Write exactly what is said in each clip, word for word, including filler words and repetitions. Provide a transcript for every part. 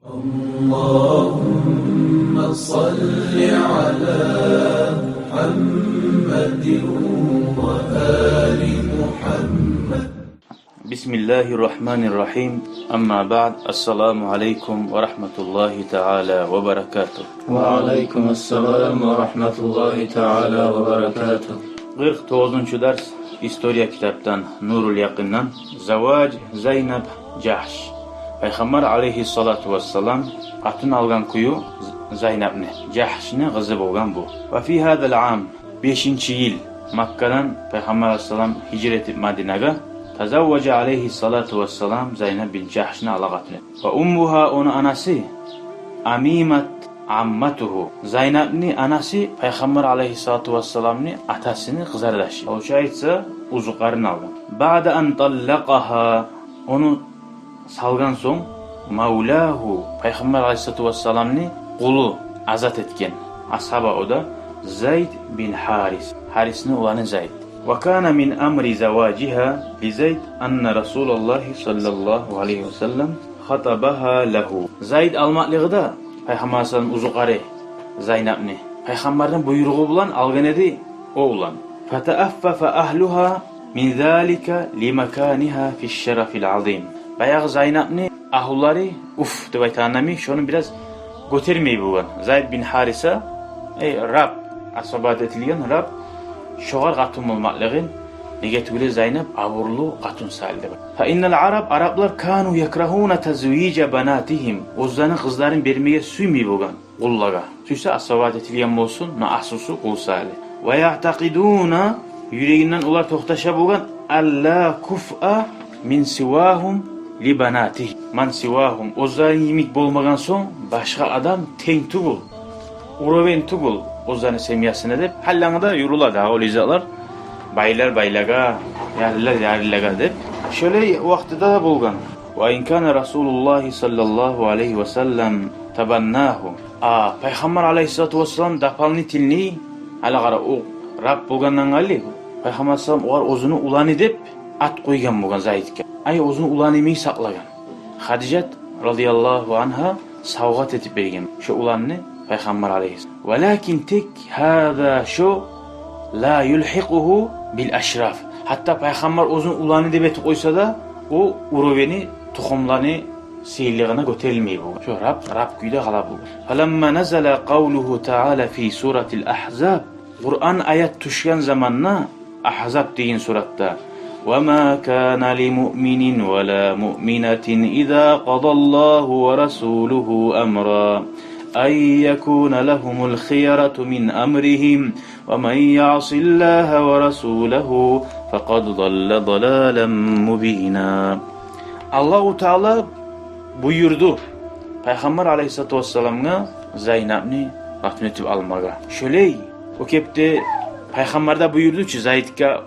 اللهم صل على محمد وآل محمد. بسم الله الرحمن الرحيم. أما بعد، السلام عليكم ورحمة الله تعالى وبركاته. وعليكم السلام ورحمة الله تعالى وبركاته. Къыркъ тогъузунчу дарс, история китапдан, Нурул Якъиндан. Заваж Зайнаб Жагьш. Пайхаммар алейгьиссалату вассалам къатын алгъан кюю Зайнабны, Жагьшны къызы болгъан бу. وفي هذا العام, бешинчи йыл Маккадан Пайхаммар алейгьиссалам гьижра этип Мадинагъа, تزوج عليه الصلاة والسلام Зайнаб бинт Жагьшны ала къатын этди. وأمها, ону анасы, أميمة عمته. Зайнабны анасы Пайхаммар алейгьиссалату вассаламны атасыны къызардашы. Олча айтса, узукъарын алгъан. بعد أن طلقها, ону салгъан сонг, مولاها, Пайхаммар алейгьиссалату вассаламны къулу, азат этген асгьаба о да, Зайд бин Гьарис. Гьарисни уланы Зайд. وكان من أمر زواجها لزيد أن رسول الله صلى الله عليه وسلم خطبها له. Зайд алмакълыгъы да Пайхаммар алейгьиссалам узукъары Зайнабны Пайхаммарны буйругъу булан алгъан эди о улан. فتأفف أهلها من ذلك لمكانها في الشرف العظيم. Баягъы Зайнабны агьлулары, уф деп айтагъандамы, шону бираз гётермей болгъан. Зайд бин Гьариса, эй, раб, освободить этилген раб, шогъар къатын болмакълыгъын, неге тюгюл Зайнаб абурлу къатын сайлы деп. فإن العرب, араблар, كانوا يكرهون تزويج بناتهم, оьзлени къызларын бермеге сюймей болгъан къуллагъа. Сюйсе, освободить этилген болсун, но асусу къул сайлы. ويعتقدون, юрегинден олар токъташа болгъан, ألا كفء من سواهم لبناتهم, من سواهم, оьзлери йимик болмагъан сонг башгъа адам тенг тюгюл, уровень тюгюл оьзлени семьясына деп. Гьаллангда юрюле дагъы олай затлар. Байлар байлагъа, ярлылар ярлылагъа деп. Шолай вакътиде де болгъан. وإن كان رسول الله صلى الله عليه وسلم تبناه. А Пайхаммар алейгьиссалату вассалам дополнительный, гьали къара, о раб болгъандан къайры, Пайхаммар алейгьиссалам огъар оьзюню уланы деп ат къойгъан болгъан Зайдге. Ай, оьзюню уланы йимик сакълагъан. Хадижат радияллагьу ангьа савгъат этип берген шо уланны Пайхаммар алейгьиссалам. ولكن, тек, هذا, шо, لا يلحقه بالأشراف. Гьатта Пайхаммар оьзюню уланы деп этип къойса да, о уровени тухумланы сыйлылыгъына гётерилмей болгъан. Шо раб, раб кюйде къала болгъан. فلما نزل قوله تعالى في سورة الأحزاب, Къуран аят тюшген заманда, Агьзаб деген суратда: وما كان لمؤمن ولا مؤمنة إذا قضى الله ورسوله أمرا أن يكون لهم الخيرة من أمرهم ومن يعص الله ورسوله فقد ضل ضلالا مبينا. Аллагьу Таала буюрду Пайхаммар алейгьиссалату вассаламгъа Зайнабны къатын этип алмагъа. Шолай, о кепде Пайхаммар да буюрду чу Зайдге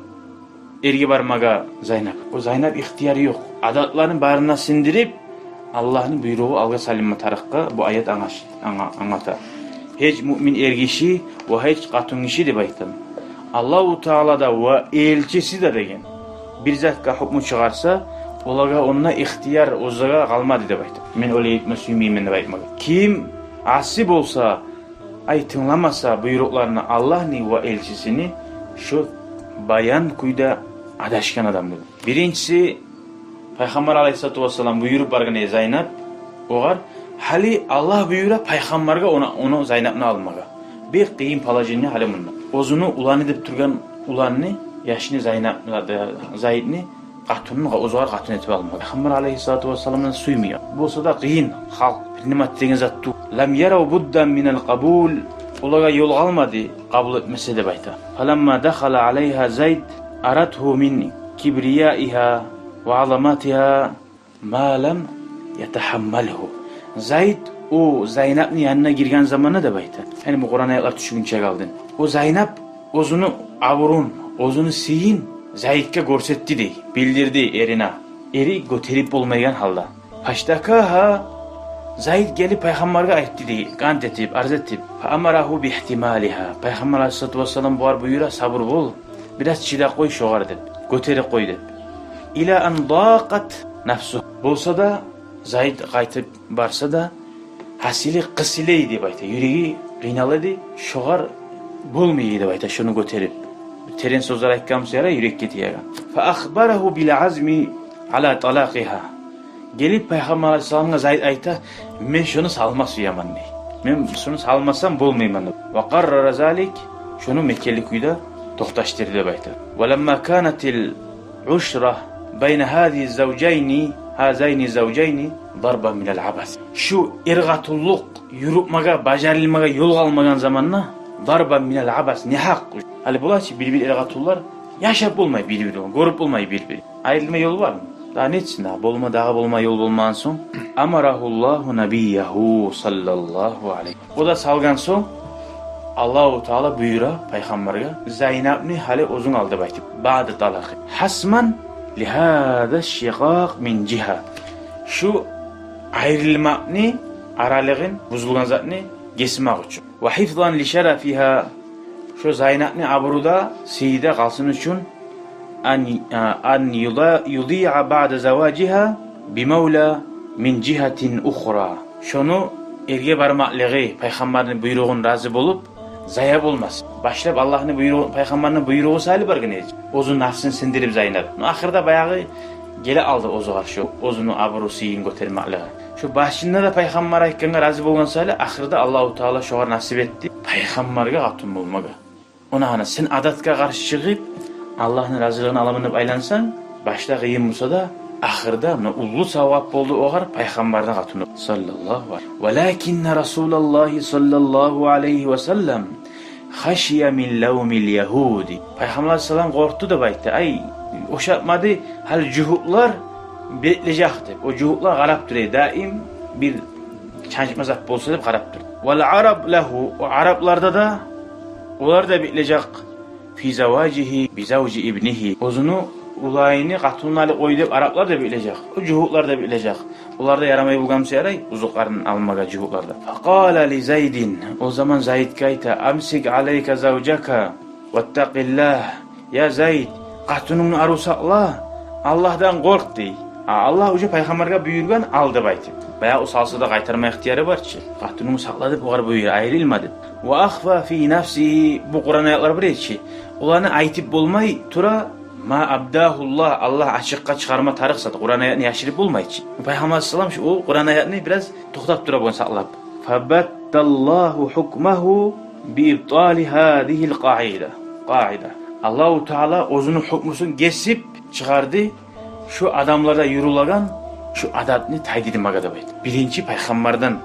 эрге бармагъа Зайнаб. О Зайнаб ихтияр ёкъ. Адатланы барын да сындырып, Аллагьны буйругъу алгъа салынма тарыкъгъа бу аят англаш-, анга-, англата. Гьеч муъмин эргиши ва гьеч къатынгиши деп айтгъан. Аллагьу Таала да ва элчиси де деген бир затгъа гьукму чыгъарса, олагъа онда ихтияр оьзлеге къалмады деп айтгъан. Мен олай этме сюймеймен деп айтмагъа. Ким аси болса, ай, тынгламаса буйрукъларына Аллагьны ва элчисини, шо баян кюйде адашгъан адам деп. Биринчиси, Пайхаммар алейгьиссалату вассалам буюруп баргъан эди Зайнаб огъар, гьали Аллагь буюра Пайхаммаргъа ону, ону, Зайнабны алмагъа. Бир къыйын положение гьали мунда. Оьзюню уланы деп тургъан уланны, яшны, Зайнаб, Зайдны къатынын оьзюгер къатын этип алмагъа. Пайхаммар алейгьиссалату вассаламдан сюймей. Болса да къыйын, халкъ принимать этеген зат тюгюл. لم يروا بدا من القبول. Олагъа ёл къалмады къабул этмесе деп айта. فلما دخل عليها زيد أرته من كبريائها وعظمتها ما لم يتحمله. Зайд о Зайнабны янына гирген заманда деп айта. Яни бу Къуран аятлар тюшгюнче къалды. О Зайнаб оьзюню абурун, оьзюню сыйын Зайдге гёрсетди дей, билдирди эрине. Эри гётерип болмайгъан гьалда. فاشتكاها, Зайд гелип Пайхаммаргъа айтды дей, къант этип, арз этип. فأمره باحتمالها. Пайхаммар алейгьиссалату вассалам бугъар буюра, сабур бол, бираз чыдап къой шогъар деп, гётерип къой деп. إلى أن ضاقت نفسه. Болса да, Зайд къайтып барса да, Гьасили къысыла эди деп айта, юреги къыйнала эди, шогъар болмай эди деп айта, шону гётерип. Терен сёзлер айтгъан буса ярай, юрекге тиеген. Фа ахбарагьу бил азми ала талакъигьа. Гелип Пайхаммар алайгьиссаламгъа Зайд айта: «Мен шону салма сюемен», – дей. «Мен шону салмасам болмайман», – деп. Ва къаррара залик, шону мекенли кюйде токъташдырды деп айта. Ва ламма канатил ушра байна гьази завжайни, гьазайни завжайни дарбан минал абас. Шу эр-къатынлыкъ юрютмеге, бажарылмагъа ёл къалмагъан заманда, дарбан минал абас, негьакъ. Гьали бола чы, бир-бир эр-къатынлар яшап болмай бир-бири, гёрюп болмай бир-бири. Айрылма ёл бармы? Дагъы не этсин, дагъы болма, дагъы болма ёл болмагъан сонг. Амарагьуллагьу набийягьу саллаллагьу алайгьи. О да салгъан сонг, Аллагьу Таала буюра Пайхаммаргъа: «Зайнапны гьали оьзюнг ал», – деп айтып. Баъда талакъи. Гьасман ли гьаза шикъакъ мин жигьа. Шу айрылмакъны, аралыгъын, бузулгъан затны гесмек учун. Ва гьифзан ли шарафигьа. Шо Зайнапны абуру да, сыйы да къалсын учун. Ан, а, ан юда-, юдиа баъда заважигьа би мавла мин жигьатин ухра. Шону эрге бармакълыгъы, Пайхаммарны буйругъун рази болуп, зая болмас. Башлап Аллагьны буйругъу, Пайхаммарны буйругъу саялы баргъан эди. Оьзюню напсын сындырып Зайнап. Но ахырда баягъы геле къалды оьзюне къаршы, оьзюню абуру-сыйын гётермеклиги. Шо башында да Пайхаммар айтгъангъа рази болгъан саялы, ахырда Аллагьу Таала шогъар насип этди Пайхаммаргъа къатын болмагъа. Огъар гьана сен адатгъа къаршы чыгъып, Аллагьны разилигин аламан деп айлансанг, башда къыйын буса да, ахырда муна уллу савгъат болду огъар Пайхаммарны къатыны. Саллаллагьу алайгьи. Валакинна Расулаллагьи саллаллагьу алайгьи ва саллам хашия мин лавмил ягьуди. Пайхаммар алайгьиссалам къоркъду деп айта. Ай, ошатмады, гьали жугьутлар беклежек деп. О жугьутлар къарап тура, даим бир чанчма зат болса деп къарап тура. Вал араб лагьу, о араплар да, да, олар да беклежек фи заважигьи би завжи ибнигьи. Оьзюню уланыны къатынын алып къой деп араплар да беклежек. О жугьутлар да беклежек. Олар да ярамай болгъан буса ярай, узукъларын алмагъа жугьутлар да. Факъала ли Зайдин, о заман Зайдге айта: «Амсик алайка завжака ваттакъиллагь. Я Зайд, къатынынгны арив сакъла, Аллагьдан къоркъ», – дей. А Аллагь уже Пайхаммаргъа буюргъан ал деп айтып. Баягъы о салса да къайтарма ихтияры бар чы. Къатынынгны сакъла деп огъар буюра, айрылма деп. Ва ахфа фи нафсигьи, бу Къуран аятлар бар эди чи. Оланы айтып болмай тура, ма абдагьуллагь, Аллагь ачыкъгъа чыгъарма тарыкъ зат, Къуран аятны яшырып болмай чы. Пайхаммар алайгьиссалам шу о Къуран аятны бираз токътап тура болгъан сакълап. Фабатталлагьу гьукмагьу би ибтали гьазигьил къаида. Къаида. Аллагьу Таала оьзюню гьукмусун гесип чыгъарды, шу адамларда юрюлеген шу адатны тайдырмагъа деп айта. Биринчи Пайхаммардан.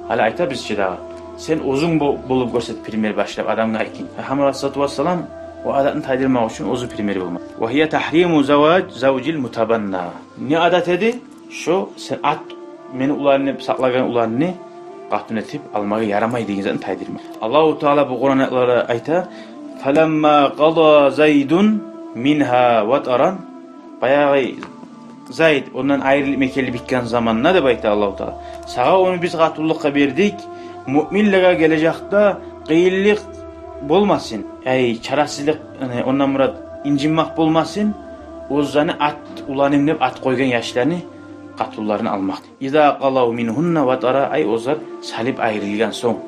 Гьали айта бизче дагъы: «Сен оьзюнг бо-, болуп гёрсет пример башлап адамгъа», – айта. Пайхаммар алайгьиссалату вассалам о адатны тайдырмакъ учун оьзю пример болмакъ. Ва гьия тагьриму заваж завжил мутабанна. Не адат эди? Шо сен ат, мени уланым деп сакълагъан уланынгны къатын этип алмагъа ярамай деген затны тайдырма. Аллагьу Таала бу Къуран аятларда айта: «Фаламма къада Зайдун мингьа ватаран». Баягъы Зайд ондан айрылып мекенли битген заманда деп айта Аллагьу Таала: «Сагъа ону биз къатынлыкъгъа бердик, муъминлеге гележекде къыйынлыкъ болмасын, ай, чарасызлыкъ, яни, ондан мурат инжинмек болмасын, оьзлени ат, уланым деп ат къойгъан яшланы къатынларын алмакъ. Иза къалав мингьунна ватара, ай, оьзлер салып айрылгъан сонг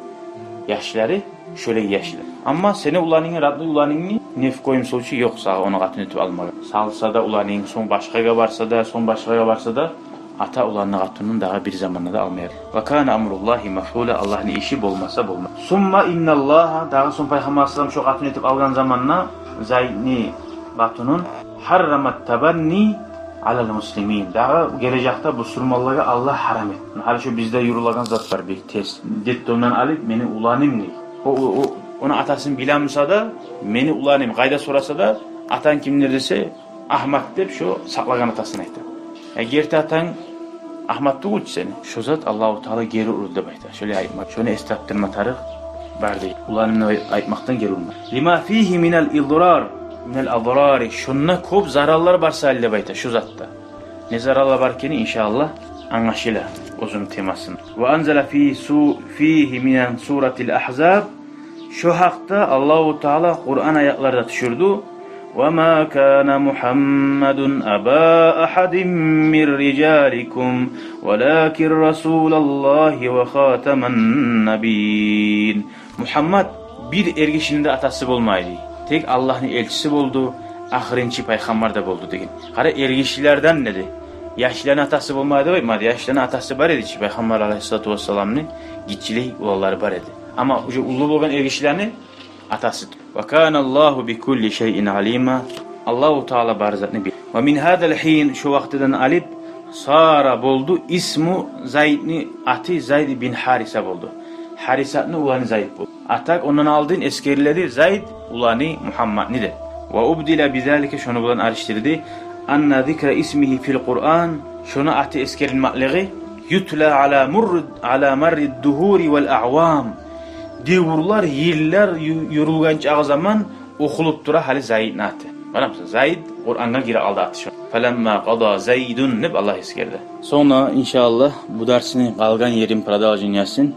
яшлары, шолай яшлар. Амма сени уланынгны, родной уланынгны ни в коем случае ёкъ сагъа ону къатын этип алмагъа. Салса да уланынг, сонг башгъагъа барса да, сонг башгъагъа барса да, ата уланны къатынын дагъы бир заманда да алмай». Ва кана амруллагьи мафъула, Аллагьны иши болмаса болмас. Сумма инналлагьа, дагъы сонг Пайхаммар алайгьиссалам шо къатын этип алгъан заманда Зайдны къатынын, гьаррамат табанни алал муслимин. Дагъы гележекде бусурманлагъа Аллагь гьарам этди. Гьали шо бизде юрюлеген зат бар, бир терс. Детдомдан алып, мени уланым дей. О, о, о, ону атасын биле буса да, мени уланым, къайда сораса да, атанг кимдир десе, Агьмат деп шо сакълагъан атасын айта. Э, герти атанг Агьмат тюгюл чю сени. Шо зат Аллагьу Таала гери урду деп айта. Шолай айтма, шону эс тапдырма тарыкъ бар дей. Уланым деп айтмакъдан гери урма. Лима фигьи минал идрар, минал адрари. Шонда кёп зараллар бар саялы деп айта, шо затда. Не зараллар бар экени, иншааллагь, англашыла оьзюню темасын. Ва анзала фи су-, фигьи мин суратил Агьзаб. Шо гьакъда Аллагьу Таала Къуран аятлар да тюшюрдю. وما كان محمد أبا أحد من رجالكم ولكن رسول الله وخاتم النبيين. Мухаммад бир эргишини де атасы болмайды. Тек Аллагьны элчиси болду, ахырынчы пайхаммар да болду деген. Къара, эргишилерден деди. Яшланы атасы болмайды деп айтмады. Яшланы атасы бар эди чи, пайхаммар алайгьиссалату вассаламны гиччилей уланлары бар эди. Амма уже уллу болгъан эргишилени атасы. وكان الله بكل شيء عليما. Аллагьу Таала бар затны бил. ومن هذا الحين, шо вакътиден алып, صار, болду, اسم زيد, Зайдны аты Зайд бин Гьариса болду. Гьарисатны уланы Зайд болду. А так ондан алдын эсгериледи Зайд уланы Мухаммадны деп. وأبدل بذلك, шону булан алышдырды. أن ذكر اسمه في القرآن, шону аты эсгерилмеклиги, يتلى على مر، على مر الدهور والأعوام. Девюрлер, йыллар ю-, юрюлген чакъы заман охулуп тура гьали Зайдны аты. Къараймысан, Зайд Къурангъа гире къалды аты шо. فلما قضى زيد деп Аллагь эсгерди. Сонг, иншааллагь, бу дарсны къалгъан ерин, продолжениясын,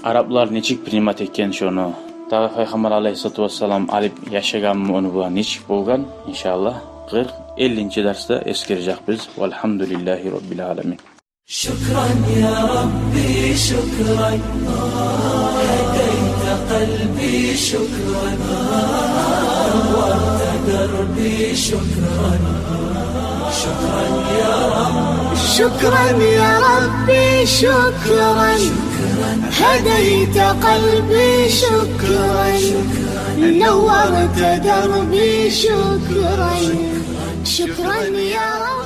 араплар нечик принимать этген шону, дагъы пайхаммар алайгьиссалату вассалам алып яшагъанмы, ону булан нечик болгъан, иншааллагь, къыркъ, эллинчи дарсда эсгережекбиз. والحمد لله رب العالمين. شكرا يا ربي، شكرا، هديت قلبي، شكرا، نورت دربي، شكرا، شكرا يا رب. شكرا يا ربي، شكرا، هديت قلبي، شكرا، نورت دربي، شكرا، شكرا يا رب.